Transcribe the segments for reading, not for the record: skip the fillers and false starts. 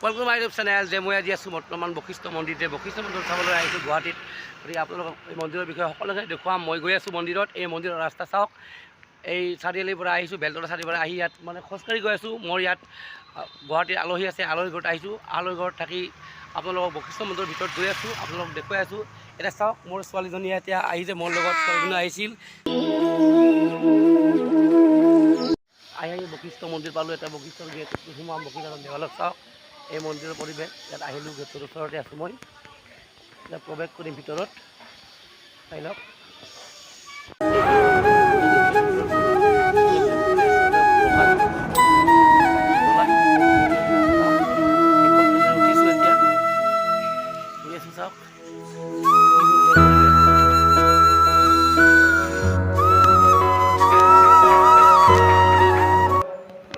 Welcome my YouTube channel. যে মই আজি আছোঁ বৰ্তমান বশিষ্ঠ মন্দিৰতে। বশিষ্ঠ মন্দিৰ চাবলৈ আহিছোঁ গুৱাহাটীত। গতিকে আপোনালোকক এই মন্দিৰৰ বিষয়ে সকলোখিনি দেখুৱাম। মই গৈ আছোঁ মন্দিৰত। এই মন্দিৰৰ ৰাস্তা চাওক। এই চাৰিআলিৰ পৰা আহিছোঁ, বেলতলা চাৰিআলিৰ পৰা আহি ইয়াত মানে খোজকাঢ়ি গৈ আছোঁ। মোৰ ইয়াত গুৱাহাটীৰ আলহী আছে, আলহী ঘৰত আহিছোঁ। আলহী ঘৰত থাকি আপোনালোকক বশিষ্ঠ মন্দিৰৰ ভিতৰত গৈ আছোঁ, আপোনালোকক দেখুৱাই আছোঁ। এতিয়া চাওক, মোৰ ছোৱালীজনীয়ে এতিয়া আহিছে মোৰ লগত। ছোৱালীজনী আহিছিল। আহি আহি বশিষ্ঠ মন্দিৰ পালোঁ। এটা বশিষ্ঠৰ গেট সোমাম। বশিষ্ঠ দেৱালত চাওক এই মন্দিৰৰ পৰিৱেশ। ইয়াত আহিলোঁ, গেটৰ ওচৰতে আছোঁ মই। এতিয়া প্ৰৱেশ কৰিম ভিতৰত, চাই লওক। উঠিছোঁ, এতিয়া গৈ আছোঁ। চাওক কি সুন্দৰ পৰিৱেশ।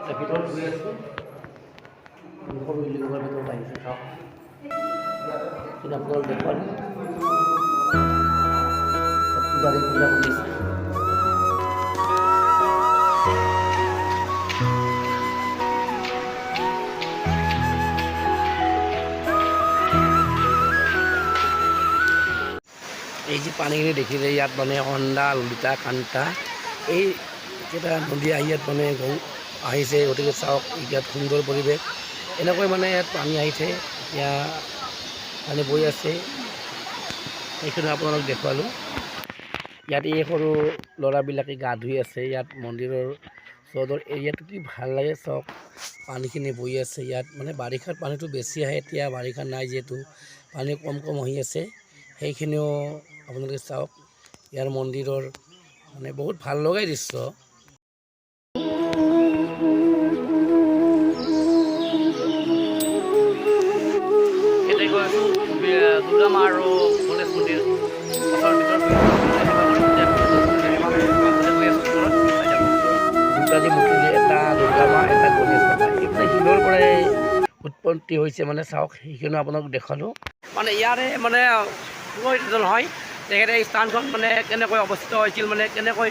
এতিয়া ভিতৰত গৈ আছোঁ। সৰু বিল্ডিঙৰ ভিতৰত আহিছোঁ। চাওক, আপোনালোক দেখুৱালোঁ। পূজাৰী পূজা কৰি আছে। এই যে পানীখিনি দেখিলে, ইয়াত মানে অন্দা, ললিতা, কান্তা এই কেইটা নদী আহি ইয়াত মানে আহিছে। গতিকে চাওক, ইয়াত সুন্দৰ পৰিৱেশ। এনেকৈ মানে ইয়াত পানী আহিছে। এতিয়া পানী বৈ আছে। সেইখিনি আপোনালোক দেখুৱালোঁ। ইয়াত এই সৰু ল'ৰাবিলাকে গা ধুই আছে। ইয়াত মন্দিৰৰ চৌহদৰ এৰিয়াটো কি ভাল লাগে চাওক। পানীখিনি বৈ আছে ইয়াত। মানে বাৰিষাত পানীটো বেছি আহে। এতিয়া বাৰিষা নাই যিহেতু পানী কম কম আহি আছে। সেইখিনিও আপোনালোকে চাওক। ইয়াৰ মন্দিৰৰ মানে বহুত ভাল লগাই দৃশ্য। এতিয়া গৈ আছোঁ দুৰ্গা মা আৰু গণেশ মন্দিৰ ওচৰৰ ভিতৰত গৈ আছোঁ। ভিতৰত দুটা যে মূৰ্তি যে, এটা দুৰ্গা মা, এটা গণেশ বাবা, এইবিলাক শিলৰ পৰাই উৎপত্তি হৈছে। মানে চাওক, সেইখিনিও আপোনাক দেখুৱালোঁ। মানে ইয়াৰে মানে পুৰোহিত এজন হয়, তেখেতে এই স্থানখন মানে কেনেকৈ অৱস্থিত হৈছিল, মানে কেনেকৈ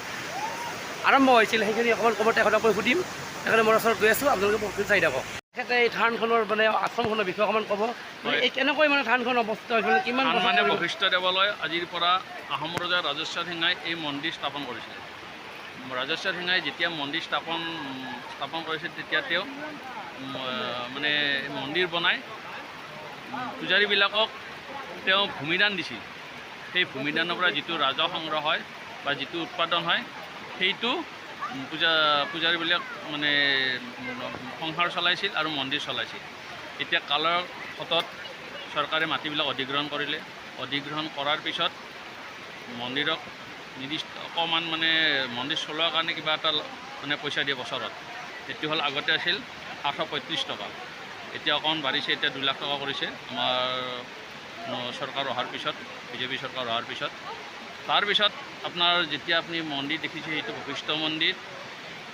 আৰম্ভ হৈছিল, সেইখিনি অকণমান ক'ব। তেখেতক মই সুধিম। তেখেতে মোৰ ওচৰত গৈ আছোঁ, আপোনালোকে বহুতখিনি চাই থাকক। তেখেতে এই থানখনৰ মানে আশ্ৰমখনৰ বিষয়ে অকণমান ক'ব। মানে এই কেনেকৈ মানে থানখন অৱস্থিত হৈছিল, কিমান থান বছৰ মানে ধৰি- বশিষ্ঠ দেৱালয় আজিৰ পৰা আহোম ৰজা ৰাজেশ্বৰ সিংহাই এই মন্দিৰ স্থাপন কৰিছিলে। ৰাজেশ্বৰ সিংহাই যেতিয়া মন্দিৰ স্থাপন স্থাপন কৰিছিল, তেতিয়া তেওঁ মানে মন্দিৰ বনাই পূজাৰীবিলাকক তেওঁ ভূমিদান দিছিল। সেই ভূমিদানৰ পৰা যিটো ৰাজহ সংগ্ৰহ হয় বা যিটো উৎপাদন হয়, সেইটো পূজাৰীবিলাক মানে সংসাৰ চলাইছিল আৰু মন্দিৰ চলাইছিল। এতিয়া কালৰ সোঁতত চৰকাৰে মাটিবিলাক অধিগ্ৰহণ কৰিলে। অধিগ্ৰহণ কৰাৰ পিছত মন্দিৰক নিৰ্দিষ্ট অকণমান মানে মন্দিৰ চলোৱাৰ কাৰণে কিবা এটা মানে পইচা দিয়ে বছৰত। সেইটো হ'ল আগতে আছিল 735 টকা, এতিয়া অকণমান বাঢ়িছে, এতিয়া 2 লাখ টকা কৰিছে আমাৰ চৰকাৰ অহাৰ পিছত, বিজেপি চৰকাৰ অহাৰ পিছত। তাৰপিছত আপোনাৰ যেতিয়া আপুনি মন্দিৰ দেখিছে, সেইটো বশিষ্ঠ মন্দিৰ।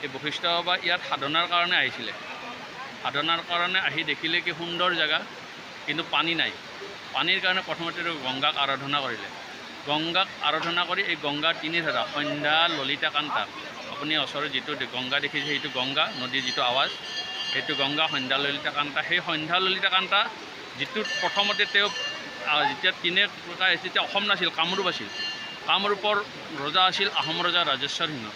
এই বশিষ্ঠ বাবা ইয়াত সাধনাৰ কাৰণে আহিছিলে। সাধনাৰ কাৰণে আহি দেখিলে কি সুন্দৰ জেগা, কিন্তু পানী নাই। পানীৰ কাৰণে প্ৰথমতে তেওঁ গংগাক আৰাধনা কৰিলে। গংগাক আৰাধনা কৰি এই গংগাৰ তিনি ধাৰা, সন্ধ্যা, ললিতা, কান্তা, আপুনি ওচৰত যিটো গংগা দেখিছে, সেইটো গংগা নদীৰ যিটো আৱাজ, সেইটো গংগা, সন্ধ্যা, ললিতা, কান্তা। সেই সন্ধ্যা, ললিতা, কান্তা যিটো প্ৰথমতে তেওঁ যেতিয়া তিনে প্ৰকাৰ আহিছিল, তেতিয়া অসম নাছিল, কামৰূপ আছিল। কামৰূপৰ ৰজা আছিল আহোম ৰজা ৰাজেশ্বৰ সিংহ।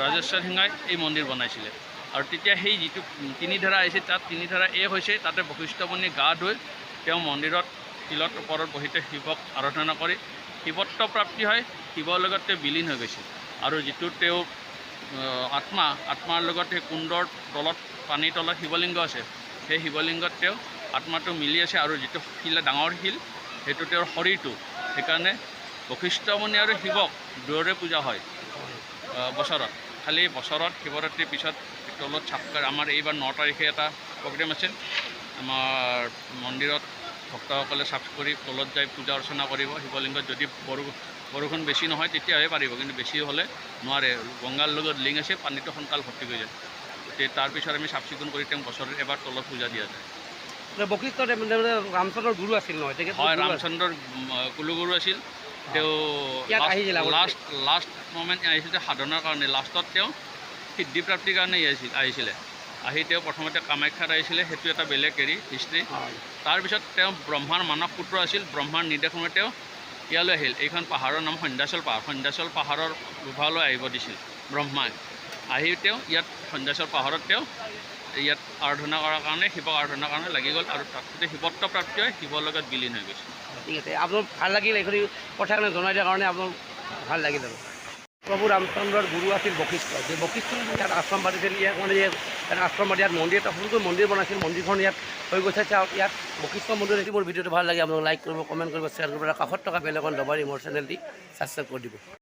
ৰাজেশ্বৰ সিংহাই এই মন্দিৰ বনাইছিলে। আৰু তেতিয়া সেই যিটো তিনি ধাৰা আহিছে, তাত তিনি ধাৰা এক হৈছে। তাতে বশিষ্ঠ মুনি গা ধুই তেওঁ মন্দিৰত শিলত ওপৰত বহি তেওঁ শিৱক আৰাধনা কৰি শিৱত্ব প্ৰাপ্তি হয়। শিৱৰ লগত তেওঁ বিলীন হৈ গৈছিল। আৰু যিটো তেওঁ আত্মা, আত্মাৰ লগত সেই কুণ্ডৰ তলত, পানীৰ তলত শিৱলিংগ আছে, সেই শিৱলিংগত তেওঁ আত্মাটো মিলি আছে। আৰু যিটো শিল, ডাঙৰ শিল, সেইটো তেওঁৰ শৰীৰটো। সেইকাৰণে বশিষ্ঠ মুনি আৰু শিৱক দুয়োৰে পূজা হয় বছৰত। খালি বছৰত শিৱৰাত্ৰিৰ পিছত তলত চাপকাৰ। আমাৰ এইবাৰ 9 তাৰিখে এটা প্ৰগ্ৰেম আছে। আমাৰ মন্দিৰত ভক্তসকলে চাফ কৰি তলত যাই পূজা অৰ্চনা কৰিব শিৱলিংগত। যদি বৰষুণ বেছি নহয় তেতিয়াহে পাৰিব, কিন্তু বেছি হ'লে নোৱাৰে। গংগাৰ লগত লিংক আছে, পানীটো সোনকাল ভৰ্তি হৈ যায়। গতিকে তাৰপিছত আমি চাফ চিকুণ কৰি তেওঁক বছৰত এবাৰ তলত পূজা দিয়া যায়। বশিষ্ঠ ৰামচন্দ্ৰৰ গুৰু আছিল নহয় তেখেত? হয়, ৰামচন্দ্ৰৰ কুলগুৰু আছিল তেওঁ। ইয়াত আহিছিল আগতে। লাষ্ট লাষ্ট মমেণ্ট আহিছিল তেওঁ সাধনাৰ কাৰণে। লাষ্টত তেওঁ সিদ্ধিপ্ৰাপ্তিৰ কাৰণে আহিছিলে। আহি তেওঁ প্ৰথমতে কামাখ্যাত আহিছিলে, সেইটো এটা বেলেগ হেৰি হিষ্ট্ৰী। তাৰপিছত তেওঁ ব্ৰহ্মাৰ মানস পুত্ৰ আছিল। ব্ৰহ্মাৰ নিৰ্দেশমতে তেওঁ ইয়ালৈ আহিল। এইখন পাহাৰৰ নাম সন্ধ্যাচল পাহাৰ। সন্ধ্যাচল পাহাৰৰ গুহালৈ আহিব দিছিল ব্ৰহ্মাই। আহি তেওঁ ইয়াত সন্ধ্যাচল পাহাৰত তেওঁ ইয়াত আৰাধনা কৰাৰ কাৰণে, শিৱক আৰাধনাৰ কাৰণে লাগি গ'ল আৰু তাতে শিৱত্ব প্ৰাপ্তি হৈ শিৱৰ লগত বিলীন হৈ গৈছে। ঠিক আছে, আপোনাৰ ভাল লাগিল এইখিনি কথা কাৰণে জনাই দিয়াৰ কাৰণে আপোনাৰ ভাল লাগিল। আৰু প্ৰভু ৰামচন্দ্ৰৰ গুৰু আছিল বশিষ্ঠ। যে বশিষ্ঠ ইয়াত আশ্ৰম পাতিছিল, ইয়াত মানে ইয়াত আশ্ৰম পাতি ইয়াত মন্দিৰ এটা সৰুকৈ মন্দিৰ বনাইছিল। মন্দিৰখন ইয়াত হৈ গৈছে। চাওক, ইয়াত বশিষ্ঠ মন্দিৰ। যদি মোৰ ভিডিঅ'টো ভাল লাগে, আপোনালোক লাইক কৰিব, কমেণ্ট কৰিব, শ্বেয়াৰ কৰিব আৰু কাষত থকা বেল আইকন দবাই মোৰ চেনেলটি ছাবস্ক্ৰাইব কৰি দিব।